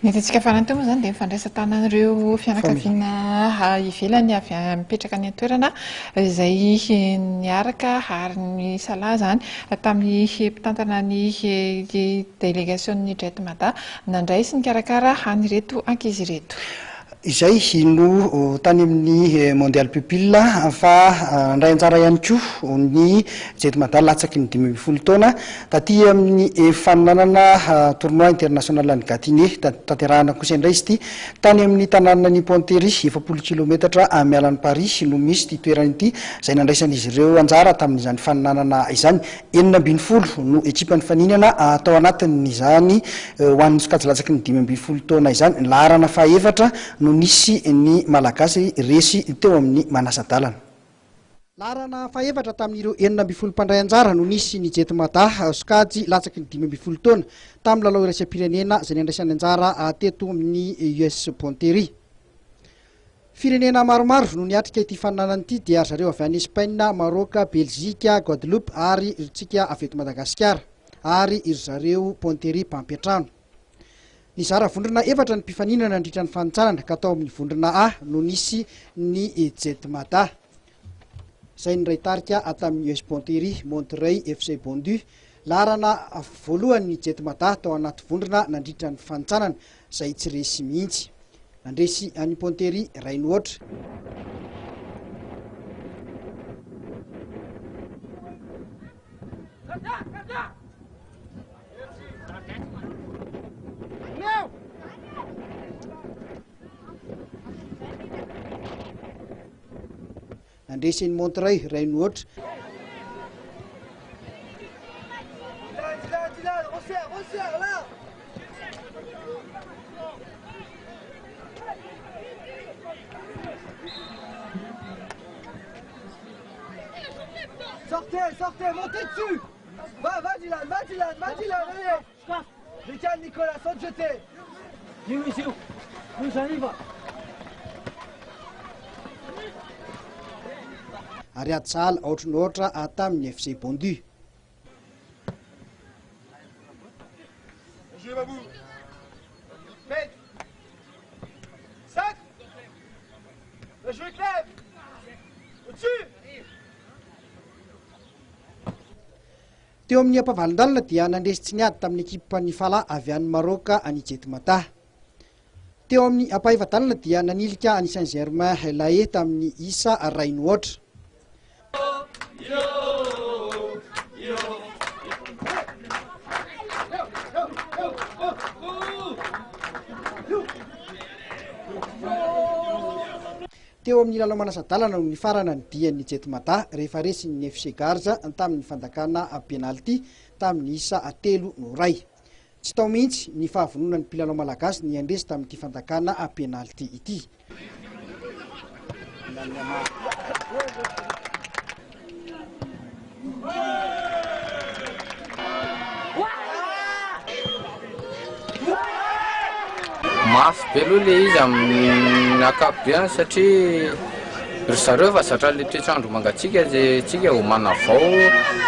Ny hitantsika farany teo moa izany dia ny fandraisan-tanan'ireo fianakaviana ivelany avy mipetraka any an-toerana izay niaraka ary nisalahy izany tamin'ny mpitantana ny delegasion'ny Jet Mada nandray sy nikarakara an'ireto ankizy ireto. Izay no tany amin'ny Mondial Pupille fa nandray anjara ihany koa ny Jet Mada latsaky ny 15 taona taty amin'ny faninanana Tournoi International an'i Gâtinais. Tanterahina kosa indray izy ity tany amin'ny tanànan'i Pontery, 40 kilometatra miala an'i Paris no misy ity toerana ity, izay nandraisan'izy ireo anjara tamin'izany faninanana izany. 16 no ekipa nifaninana tao anatin'izany ho an'ny sokajy latsaky ny 15 taona izany. Ny laharana fahaefatra no nisy ny Malagasy resy teo amin'ny manasa-dalana. Laharana fahefatra tamin'ireo 16 mpandray anjara no nisy ny Jet Mada, sokajy latsaky ny 15 taona, tamin'ny lalao iraisam-pirenena izay nandraisany anjara teto amin'ny US Pontery. Firenena maromaro no niatrika ity faninanana ity dia ry zareo avy any Espaina, Maroka, Belzika, Guadeloupe ary ry tsika avy eto Madagasikara ary ry zareo Pontery mpampiantrano. Nizara vondrona efatra ny mpifaninana nandritra ny fanintsanana ka tao amin'ny vondrona A no nisy ny Jet Mada izay niray tarika tamin'ny US Pontery, Monterey, FC Bondu. Laharana voalohany ny Jet Mada tao anaty vondrona nandritra ny fanintsanana izay tsy resy mihitsy. Nandresy an'i Pontery Rainohoatra. Nandresy an'i Montreuil Rainohoatra. Sortez, sortez, montez dessus Va, va Dylan, va Dylan, va Dylan, allez Décale Nicolas, sans te jeter Ary ady sahala aotra no aotra tamin'ny FC Bondu. Teo amin'ny ampavalon-dalana dia nandresy tsy niady tamin'ny ekipan'ny Fala avy any Maroc an'i Jetmata. Teo amin'ny ampahefa-dalana dia nanilika an'i Saint Germain Laye tamin'ny isa iray no aotra. Teo amin'ny lalao manasa-dalana no nifarana ny dian'ny Jet Mada rehefa resin'ny FC Garza tamin'ny fandakana penalty tamin'ny isa 3 no 1. Tsy tao mihitsy ny fahavononan'ny mpilalao malagasy ny handresy tamin'ity fandakana penalty ity. Mafy be aloha ilay izy amin'ny ankapobeny satria ry zareo efa zatra an'ilay toetr'andro mangatsiaka dia tsika vao manavao,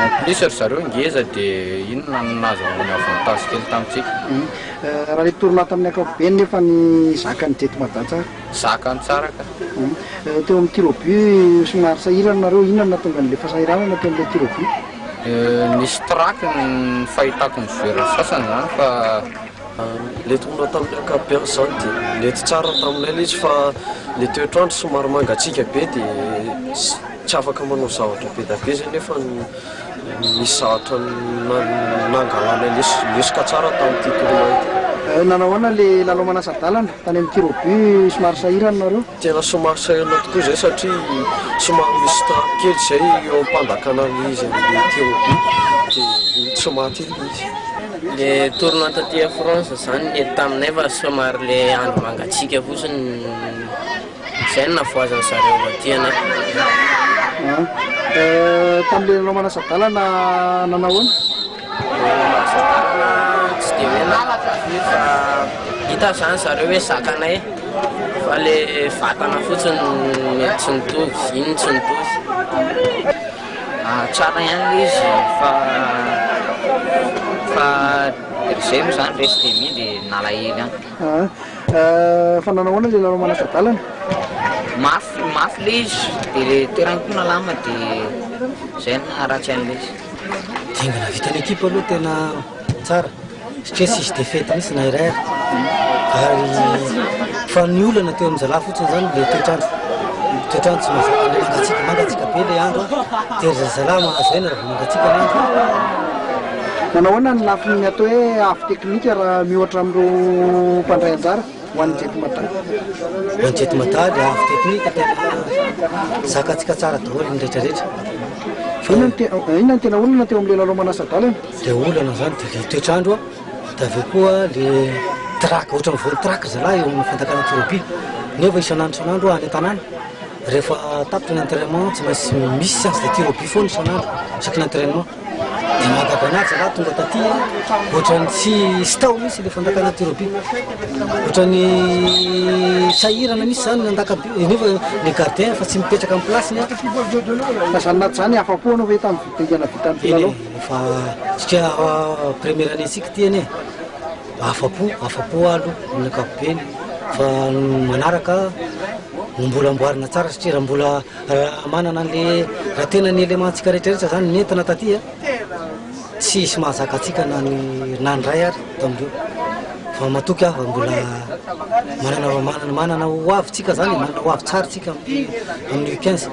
en plus ry zareo ngeza dia iny no nahazahoany avantage kely tamintsika. Raha ilay tournoi tamin'ny ankapobeny nefa ny zakan'ny Jet Mada tsara? Zakany tsara ka. Teo amin'ny tir au but somary sahirana nareo, inona no nahatonga an'ilay fahasahiranana teo amin'ilay tir au but? Nisy trac ny fahitako ny joueur sasany zany fa. Ilay tournoi tamin'ny ankapobeny izany dia nety tsara taminay ilay izy fa ilay toetr'andro somary mangatsiaka be dia tsy afaka manao zavatra be dia be izay nefa nisy zavatra nangalanay lesoka tsara tamin'ity tournoi ity. Nanao ahoana ilay lalao manasa-dalana tany amin'ny tir au but somary sahirana nareo? Tena somary sahirana tokoa izay satria somary misy trappe kely izay eo am-pandakana ilay izy amin'ilay tir au but dia tsy maty ilay izy. Le tournoi taty à France zany nety taminay fa somary le andro mangatsiaka fotsiny zay no navoazan'ny zareo avy aty anay. Tamin'ilay lalao manasa-dalana nanao ahoana? Lalao manasa-dalana tsy dia hoe nalaka firy fa hita zany zareo hoe zakanay fa le vatana fotsiny mety tsy nitovy, iny no tsy nitovy. Tsara ihany ilay izy fa fa. Dia ry zay moa izany resy demi dia nalahelo ihany. Fa nanao ahoana ilay lalao manasa-dalana? Mafy, mafy ilay izy, dia ilay toerana koa nalama dia izay no naharatsy an'ilay izy. Dingana vitan'ny ekipa aloha tena tsara satria tsisy défaite mihitsy na iray ary ary fa ny olana teo amin'ny zalahy fotsiny zany le toetr'andro toetr'andro tsy mahazaka le mangatsiaka mangatsiaka be le andro dia ry zalahy mahazo aina raha vao mangatsiaka ny andro. Nanao ahoana ny lafiny atao hoe avo teknika raha miohatra amin'ireo mpandray anjara ho an'ny Jet Mada? Ho an'ny Jet Mada le avo teknika tena zakantsika tsara daholo ny rehetra rehetra. Fa inona no tena olana teo amin'ilay lalao manasa-dalana? Le olana zany dia le toetr'andro dia avy eo koa le trac, ohatran'ny voan'ny trac ry zalahy eo amin'ny fandakana tir au but nefa isan'andro isan'andro any an-tanàna rehefa tapitra ny entrainement tsy maintsy misy séance de tir au but foana isan'andro isaky ny entrainement. Dia mahagaga anah zalahy tonga taty a, ohatran'ny tsy tsy tao mihitsy le fandakana tir au but, ohatran'ny sahirana mihitsy zany nandaka but, nefa le gardien efa tsy mipetraka amin'ny place-ny a. Fa zany na tsy zany afa-po anao ve tamin'ny dingana vitan'ny mpilalao? Eny e, efa satria première année tsika ty anie, afa-po, afa-po aho aloha amin'ny ankapobeny, fa ny manaraka no mbola amboarina tsara satria raha mbola Raha manana an'le, raha tena ny élément-ntsika rehetra rehetra zany nentina taty a, tsy hisy mahazaka antsika na ny na ny ray ary tamin'ireo. Fa matoky aho fa mbola manana manana manana ho avy tsika zany e, manana ho avy tsara tsika amin'ny amin'ny U 15.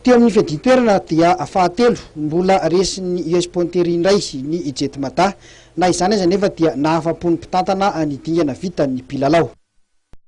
Teo amin'ny fiadian-toerana dia fahatelo, mbola resin'ny US Pontery indray ny Jet Mada. Na izany aza anefa dia nahafa-po ny mpitantana ny dingana vitan'ny mpilalao.